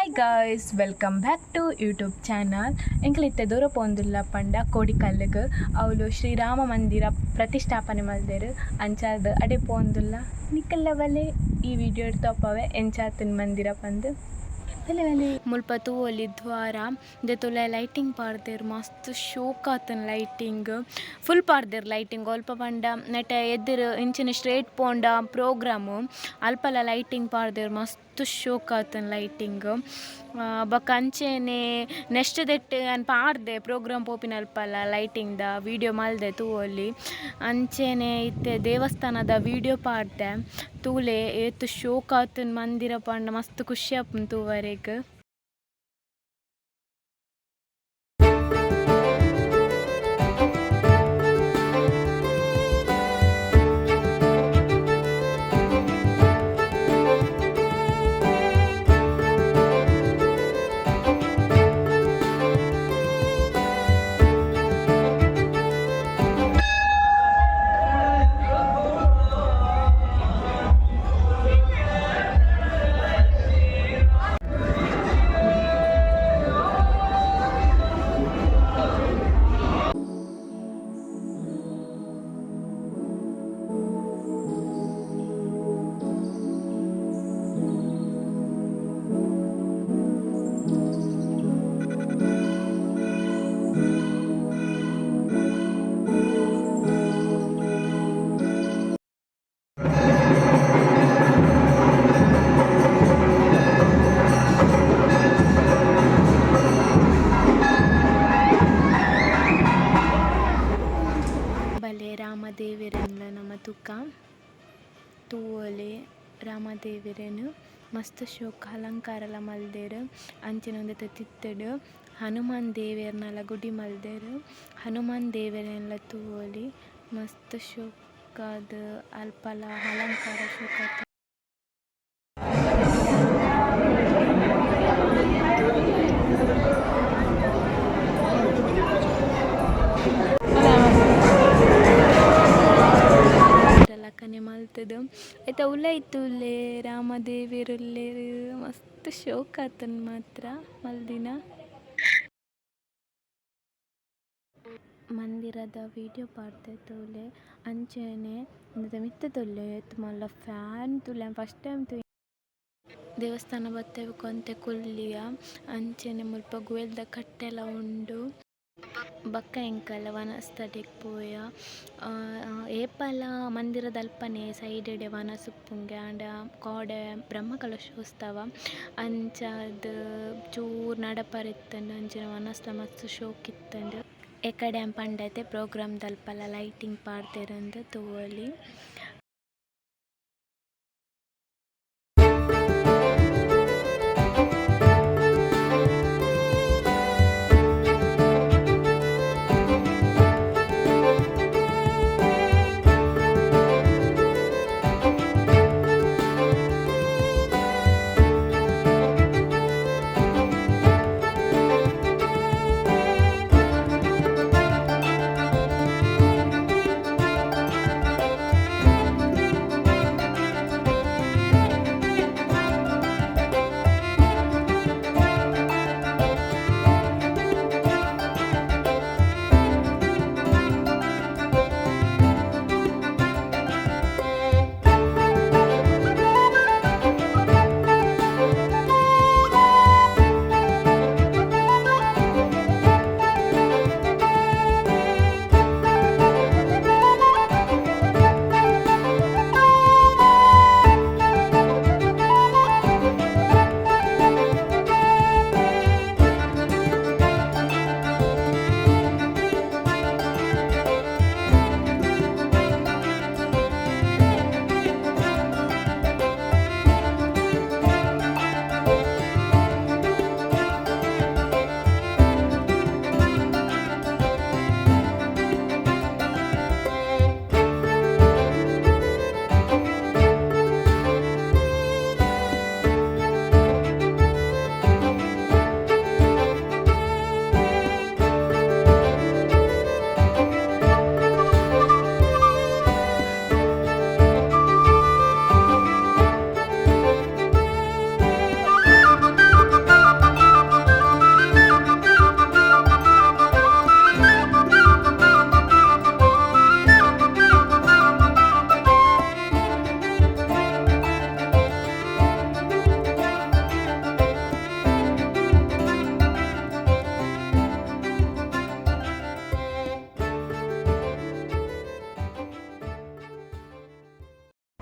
Hi guys, welcome back to YouTube channel. ಎಂಕ್ಲಿತ್ತೆ ದೂರ ಪೋಂದುಲ್ಲ ಪಂಡ ಕೋಡಿಕಲ್ಲುಗ್ ಅವ್ಲು ಶ್ರೀರಾಮ ಮಂದಿರ ಪ್ರತಿಷ್ಠಾಪನೆ ಮಲ್ದೆರ್. ಅಂಚಾದ್ ಅಡೆ ಪೋಂದುಲ್ಲ. ನಿಕಲ್ನ ಬಲೆ ಈ ವಿಡಿಯೋ ತೋಪವೆ ಎಂಚಾತುನ್ ಮಂದಿರ ಪಂದ್. ಬಲೆ ಬಲೆ ಮುಲ್ಪ ತೂವೊಲಿ ದ್ವಾರ ದೆತೊಲೆ ಲೈಟಿಂಗ್ ಪಾಡ್ದೆರ್, ಮಸ್ತ್ ಶೋಕ್ ಆತುಂಡು. ಲೈಟಿಂಗ್ ಫುಲ್ ಪಾಡ್ದೆರ್. ಲೈಟಿಂಗ್ ಒಲ್ಪ ಪಂಡ ನೆಟೆ ಎದುರು ಇಂಚಿನ ಸ್ಟ್ರೇಟ್ ಪೋಂಡ ಪ್ರೋಗ್ರಾಮ್, ಅಲ್ಪಲ ಲೈಟಿಂಗ್ ಪಾಡ್ದೆರ್. ಮಸ್ತ್ ಶೋಕ್ ಆತುಂಡು ಲೈಟಿಂಗ್. ಬೊಕ ಅಂಚೆನೆ ನೆಕ್ಸ್ಟ್ ದೆಟ್ಟ್ ಯಾನ್ ಪಾಡ್ದೆ, ಪ್ರೋಗ್ರಾಮ್ ಪೋಪಿನಲ್ಪಲ ಲೈಟಿಂಗ್ ದ ವಿಡಿಯೋ ಮಲ್ದೆ, ತೂವೊಲಿ. ಅಂಚೆನೆ ಇತ್ತೆ ದೇವಸ್ಥಾನದ ವಿಡಿಯೋ ಪಾಡ್ದೆ, ತೂಲೆ. ಏತ್ ಶೋಕ್ ಆತುಂಡು ಮಂದಿರ ಪಂಡ ಮಸ್ತ್ ಖುಷಿ ಆಪುಂಡು ತೂವರೆಗ್. ಬಲೆ, ರಾಮದೇವೆರೆನ್ಲ ನಮ ತೂಕ. ತೂವೊಲಿ ರಾಮದೇವೆರೆನ್. ಮಸ್ತ್ ಶೋಕು ಅಲಂಕಾರಲ ಮಲ್ದೆರ್. ಅಂಚನೆ ಉಂದೆತ ತಿರ್ತುಡು ಹನುಮಾನ್ ದೇವೆರ್ನಲ ಗುಡಿ ಮಲ್ದೆರ್. ಹನುಮಾನ್ ದೇವೆರೆನ್ಲ ತೂವೊಲಿ. ಮಸ್ತ್ ಶೋಕಾದ್ ಅಲ್ಪಲ ಅಲಂಕಾರ ಶೋಕಾತುಂಡು. ಲಕನೆ ಮಲ್ತುದು ಐತ ಉಲಾಯಿ ತೂಲೆ, ರಾಮದೇವೆರ್ ಉಲ್ಲೆರ್. ಮಸ್ತ್ ಶೋಕ್ ಆತುಂಡು ಮಾತ್ರ ಮಲ್ದಿನ. ಮಂದಿರದ ವಿಡಿಯೋ ಪಾಡ್ದೆ, ತೂಲೆ. ಅಂಚನೆ ಉಂದೆತ ಮಿತ್ತ್ ತೂಲೆ, ಏತ್ ಮಲ್ಲ ಫ್ಯಾನ್ ತೂಲೆ. ಯಾನ್ ಫಸ್ಟ್ ಟೈಮ್ ತೂಯಿ. ದೇವಸ್ಥಾನ ಬತ್ತೆ ಬೊಕ ಒಂತೆ ಕುಲ್ಲಿಯ. ಅಂಚನೆ ಮುಲ್ಪ ಗುವೆಲ್ದ ಕಟ್ಟೆಲ ಉಂಡು. ಬೊಕ ಎಂಕಲ್ನ ವನಸ್ದಡೆಗ್ ಪೋಯ. ಏಪಲ ಮಂದಿರದಲ್ಪನೆ ಸೈಡ್ ಡೆ ವನಸ್ ಉಪ್ಪುಂಗೆ. ಆಂಡ ಕೋಡೆ ಬ್ರಹ್ಮಕಲಶೋತ್ಸವ, ಅಂಚಾದ್ ಚೂರು ನಡಪರೆ ಇತ್ತ್ಂಡ್. ಅಂಚಿನ ವನಸ್ಲ ಮಸ್ತ್ ಶೋಕು ಇತ್ತ್ಂಡ್. ಎಕಡೆ ಯಾನ್ ಪಂಡತೆ ಪ್ರೋಗ್ರಾಮ್ ದಲ್ಪಲ ಲೈಟಿಂಗ್ ಪಾಡ್ದೆರಂದ್, ತೂವೊಲಿ.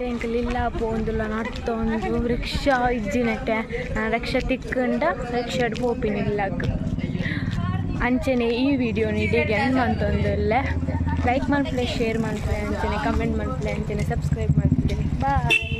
ಎಂಕುಲು ಇಲ್ಲ ಪೋಂದುಲ್ಲ ನಡ್ತೊಂದು ರಿಕ್ಷಾ ಇಜ್ಜಿನಟ್ಟೆ ರಿಕ್ಷಾ ತಿಕ್ಕಂಡ ರಿಕ್ಷಾಡ್ ಪೋಪಿನಿ ಇಲ್ಲಗ್. ಅಂಚನೆ ಈ ವಿಡಿಯೋನ ಇಡೀ ಎಂಡ್ ಮಂತೊಂದುಲ್ಲೆ. ಲೈಕ್ ಮಲ್ಪುಲೆ, ಶೇರ್ ಮಲ್ಪುಲೆ, ಅಂಚನೆ ಕಮೆಂಟ್ ಮಲ್ಪುಲೆ, ಅಂಚನೆ ಸಬ್ಸ್ಕ್ರೈಬ್ ಮಲ್ಪುಲೆ. ಬಾಯ್.